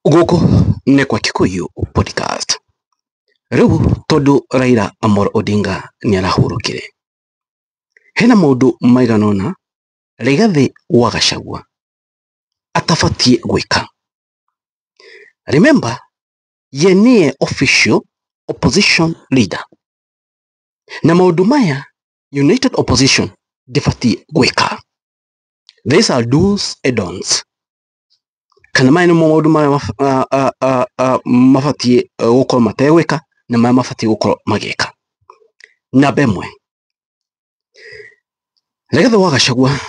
Gũkũ nĩ kwa Kikuyu Podcast. Rĩu tondũ Raila Amolo Odinga nĩ arahurũkire, hena maũndũ maigana ũna Rigathĩ wa Gachagua atabatiĩ gwĩka. Remember, ye nĩye official opposition leader, na maũndũ maya United Opposition ndĩbatiĩ gwĩka. These are do's and don'ts. Kana maya nĩmo maũndũ marĩa mabatiĩ gũkorwo mategwĩka na marĩa mabatiĩ gũkorwo magĩka. Namba ĩmwe, Rigathĩ wa Gachagua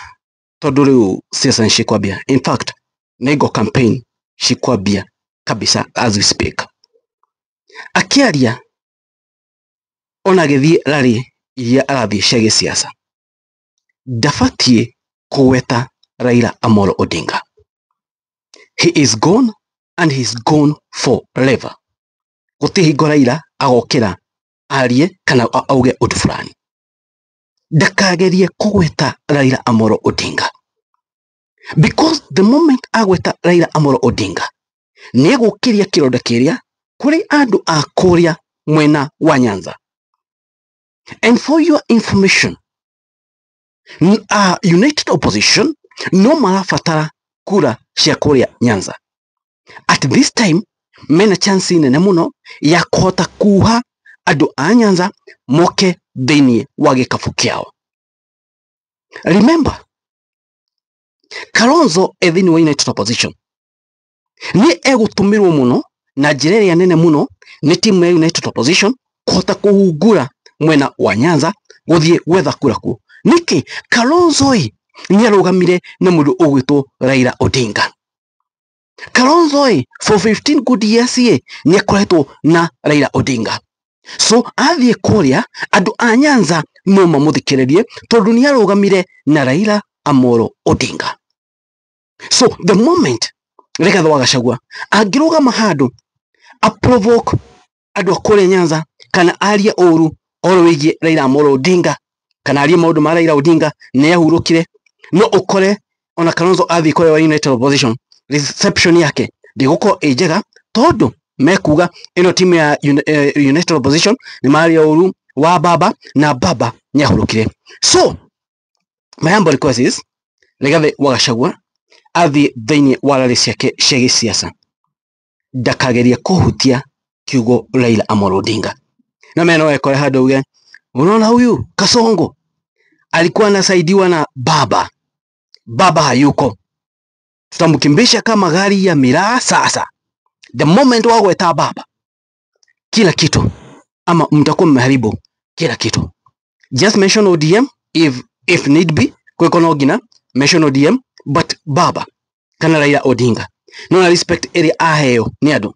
tondũ rĩu siasa nĩ cikwambia, in fact nĩngo campaign cikwambia kabisa as we speak. Akĩaria ona agĩthiĩ rally iria arathiĩ cia gĩsiasa, ndabatiĩ kũgweta Raila Amolo Odinga. He is gone and he is gone forever. Gũtirĩ hingo Raila agokĩra arie kana auge ũndũ fulani. Ndakagerie kũgweta Raila Amolo Odinga, because the moment agweta Raila Amolo Odinga nĩ egũkĩria kĩronda kĩrĩa kũrĩ andũ a kũrĩa mwena wa Nyanza. And for your information, United Opposition no marabatara kura cia kũrĩa Nyanza. At this time mena chance nene mũno ya kũhota kuha andũ a Nyanza moke thĩinĩ wa gĩkabu kĩao. Remember, Kalonzo e thĩinĩ wa United Opposition nĩ egũtũmĩrwo mũno na njĩra ĩrĩa nene mũno nĩ timu ya United Opposition kũhota kũhungura mwena wa Nyanza gũthiĩ gwetha kura kuo. Nĩkĩ? Kalonzo ĩ nĩ arũgamire na mũndũ ũgwĩtwo Raila Odinga. Kalonzo ĩ for 15 good years ĩ nĩ akoretwo na Raila Odinga. So athiĩ kũrĩa andũ a Nyanza no mamũthikĩrĩrie tondũ nĩ arũgamire na Raila Amolo Odinga. So the moment Rigathĩ wa Gachagua angĩrũgama handũ aprovoke andũ a kũrĩa Nyanza kana arie ũru ũhoro wĩgiĩ Raila Amolo Odinga kana arie maũndũ ma Raila Odinga nĩ ahurũkire, no ũkore ona Kalonzo athiĩ kũrĩa wa United Opposition reception yake ndĩgũkorwo ĩ njega tondũ mekuga ĩno timu ya United Opposition nĩ maria ũru wa baba na baba nĩ ahurũkire. So my humble request is Rigathĩ wa Gachagua athiĩ thĩinĩ wa rally ciake cia gĩsiasa ndakagerie kũhutia kiugo Raila Amolo Odinga. Na mena no ekore handũ auge, unaona huyu Kasongo alikuwa anasaidiwa na baba, baba hayuko, tutamkimbisha kama gari ya miraa. Sasa the moment wagweta baba, kila kitu ama mtakuwa mmeharibu kila kitu. Just mention ODM if need be, kweko no ngina mention ODM, but baba kana Raila Odinga no na respect ĩrĩa aheo nĩ andũ,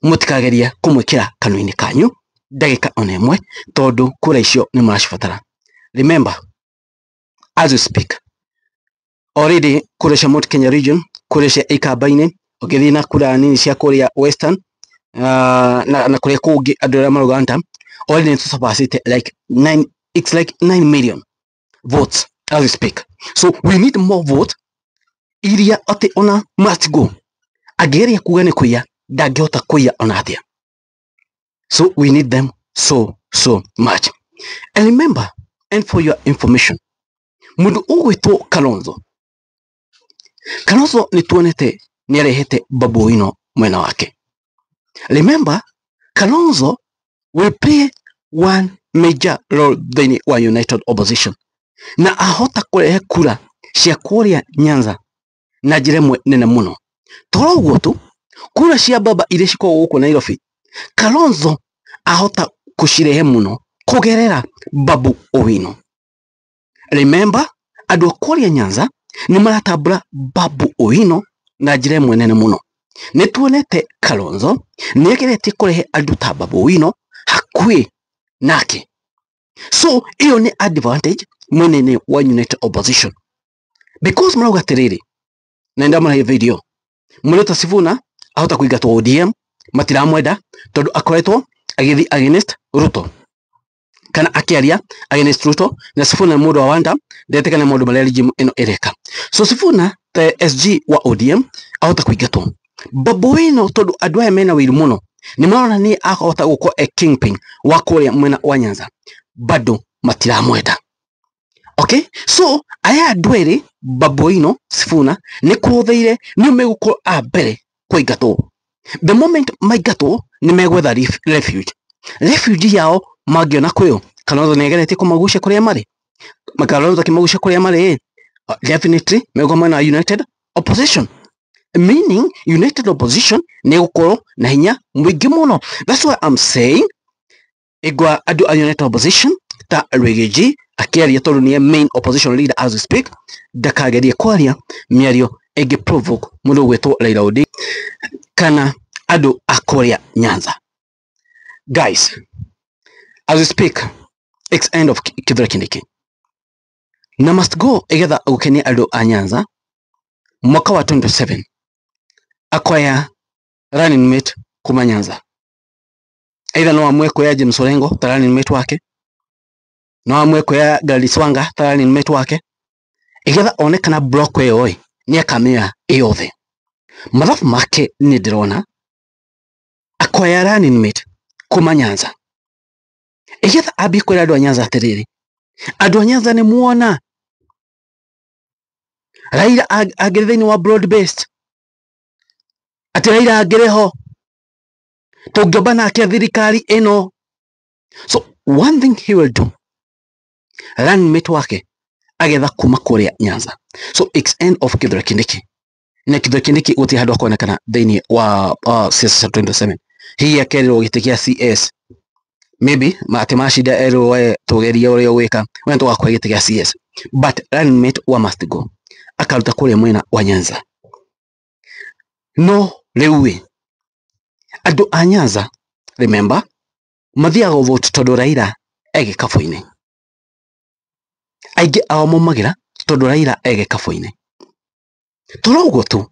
mũtikageria kũmwĩkĩra kanua-inĩ kanyu ndagĩka ona ĩmwe tondũ kura icio nĩ mũracibatara. Remember, as we speak already kura cia Mount Kenya region, kura cia Ikamba-inĩ, ũngĩthiĩ na kura nini cia kũrĩa Western na kũrĩa kũngĩ andũ arĩa marauga nta already nĩ tũsurpassĩte like 9, it's like 9 million votes as we speak. So we need more vote iria atĩ ona must go angĩgeria kuga nĩ kũiya ndangĩhota kũiya ona atĩa. So we need them so so much. And remember, and for your information, mũndũ ũgwĩtwo Kalonzo, Kalonzo nĩ tuonete nĩ arehete Babu Owino mwena wake. Remember, Kalonzo will play one major role thĩinĩ wa United Opposition na ahota kũrehe kura cia kũrĩa Nyanza na njĩra ĩmwe nene mũno. Toro ũguo tu, kura cia baba iria cikoragwo gũkũ Nairobi, Kalonzo ahota kũcirehe mũno kũgerera Babu Owino. Remember, andũ a kũrĩa Nyanza nĩ maratambũra Babu Owino na njĩra ĩmwe nene mũno. Nĩ tuonete Kalonzo nĩ ageretie kũrehe andũ ta Babu Owino hakuhĩ nake. So ĩyo nĩ advantage mwena-inĩ wa United Opposition, because marauga atĩrĩrĩ, na ndamũrehe video mũndũ ta Sifuna ahota kũingatwo ODM, matiramwenda tondũ akoretwo agĩthiĩ against Ruto kana akĩaria against Ruto, na Sifuna nĩ mũndũ wa Wanda ndetĩkania maũndũ marĩa regime ĩno ĩreka. So Sifuna the SG wa ODM ahota kũingatwo. Babu Owino tondu andu aya mena wiru muno ni marona ni akahota gukorwo e kingpin wa kuria mwena wa Nyanza, bado matiramwenda. Okay, so aya andu eri Babu Owino Sifuna ni kutheire ni megukorwo a mbere kuingatwo. The moment maingatwo ni megwetha refuge. Refuge yao mangiona kuyo Kalonzo ni ageretie kumagucia kuria mari, Kalonzo akimagucia kuria mari, definitely megwa mwena wa United Opposition, meaning United Opposition ni gukorwo na hinya mwingi muno. That's why I'm saying igwa andu a United Opposition ta Riggy akiaria tondu nie main opposition leader as we speak, ndakagerie kwaria miario ĩngĩ provoke mundu gwitwo Raila Odinga kana andu a kuria Nyanza. Guys, as we speak, it's end of Kithure Kindiki na must go igetha gukenia andu a Nyanza. Mwaka wa 27 akoya running mate kuma Nyanza, either no amwe kuya James Orengo ta running mate wake, no amwe kuya Gladys Wanga ta running mate wake, igetha one kana block ĩyo ni akamia yothe. Mathabu make ni ndirona akoya running mate kuma Nyanza igetha ambie kwira andu a Nyanza atiriri, andu a Nyanza ni muona Raila angĩrĩ thĩinĩ wa broad based, atĩ Raila angĩrĩ ho tũngĩomba nake thirikari ĩno. So one thing he will do, running mate wake agetha kuma kuria Nyanza. So it's end of Kithure Kindiki, na Kithure Kindiki gũtirĩ handũ akonekana thĩinĩ wa siasa cia 27. Hihi akerirwo gĩtĩ kĩa CS, maybe atĩ macinda erwo we tũgerie ũrĩa ũgwĩka, we tũgakũhe gĩtĩ kĩa CS, but running mate wa must go akaruta kuria mwena wa Nyanza. No rĩu andu a Nyanza, remember, mathiaga vote tondu Raila e gĩkabũ-inĩ. Aingĩ ao maumagĩra tondu Raila e gĩkabũ-inĩ. Toro ũguo tu,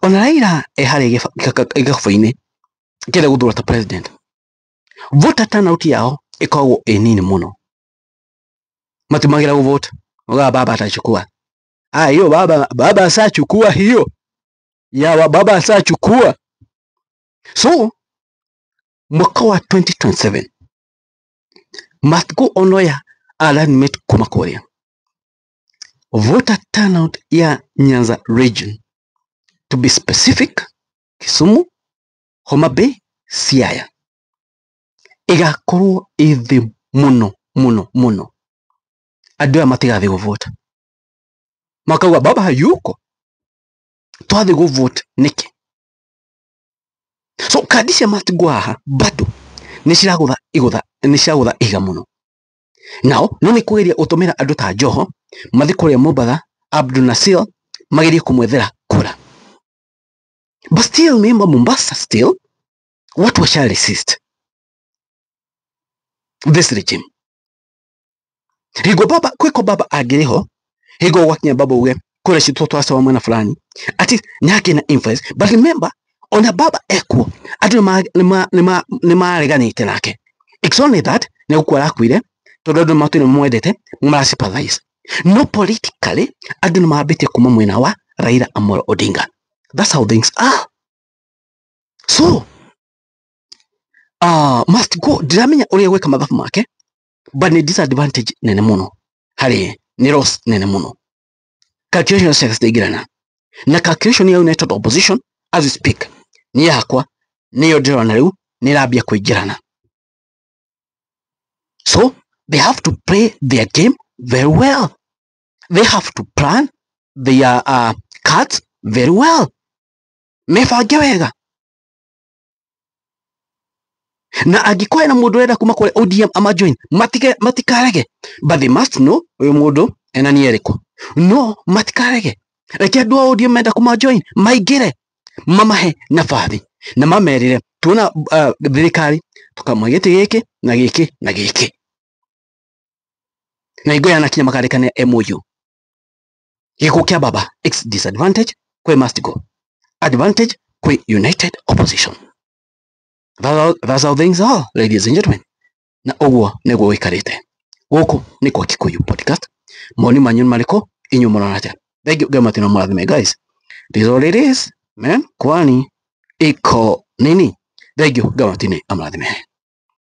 ona Raila e harĩa gĩkabũ-inĩ kĩrĩa gũthurwo ta president, voter turnout yao ĩkoragwo ĩ nini mũno. Matiumagĩra gũvote, ugaga baba atachukua. Ah, hiyo baba, baba asachukua hiyo. Ya baba asachukua. So mwaka wa 2027 must go onoya alignment kuma kuria. Voter turnout ya Nyanza region, to be specific, Kisumu, Homa Bay, Siaya, igakorwo ĩ thĩ muno muno muno. Andu aya matigathi gũvote, makauga baba hayuko, twathi gũvote nĩkĩ? So kandi cia must go haha bado nĩ ciragũtha igũtha, nĩ ciragũtha ihiga mũno. Nao no nĩ kũgeria gũtũmĩra andũ ta Joho mathi kũrĩa Mombatha, Abdul Nasir magerie kũmwethera kura. But still remember Mombasa, still watu washa resist this regime. Higo baba kwiko baba angĩrĩ ho, higo gwakinya baba uge kura citũ twacewa mwena fulani, ati nĩakĩ na influence. But remember ona baba ekuo andũ nĩ mareganĩte nake. It's only that nĩ gũkua arakuire tondũ andũ matũire mamwendete, mara sympathize. No politically andũ nĩ mambĩtie kuma mwena wa Raila Amolo Odinga. That's how things are. So must go ndiramenya ũrĩa gwĩka mathabu make, but nĩ disadvantage nene mũno harĩ, nĩ loss nene mũno. Calculation ciake citaingĩrana na calculation ya United Opposition as we speak, niĩ hakwa nĩyo ndĩrona rĩu nĩ ĩrambia kũingĩrana. So they have to play their game very well. They have to plan their cards very well. Mebange wega. Na angĩkorwo hena mũndũ ũrenda kuma kũrĩ ODM ama join, matikarege. But they must know ũyũ mũndũ ena nĩ erĩkũ. No matikarege. Reke andũ a ODM menda kuma join maingĩre, mamahe nabathi na mamerire tuona thirikari tukamwe gĩtĩ gĩkĩ na gĩkĩ na gĩkĩ. Na hingo yanakinya makandĩkane MOU. Gĩkuũ kĩa baba it's disadvantage kwĩ must go, advantage kwĩ United Opposition. That's how things are, ladies and gentlemen. Na ũguo nĩguo gũikarĩte. Gũkũ nĩ kwa Kikuyu Podcast. Mawoni manyu nĩ marĩkũ? Inyuĩ mũrona atĩa? Thank you very much, na mũrathime guys. This is all it is. Amen. Kwani iko nini? Thank you. Gamatini amrathime.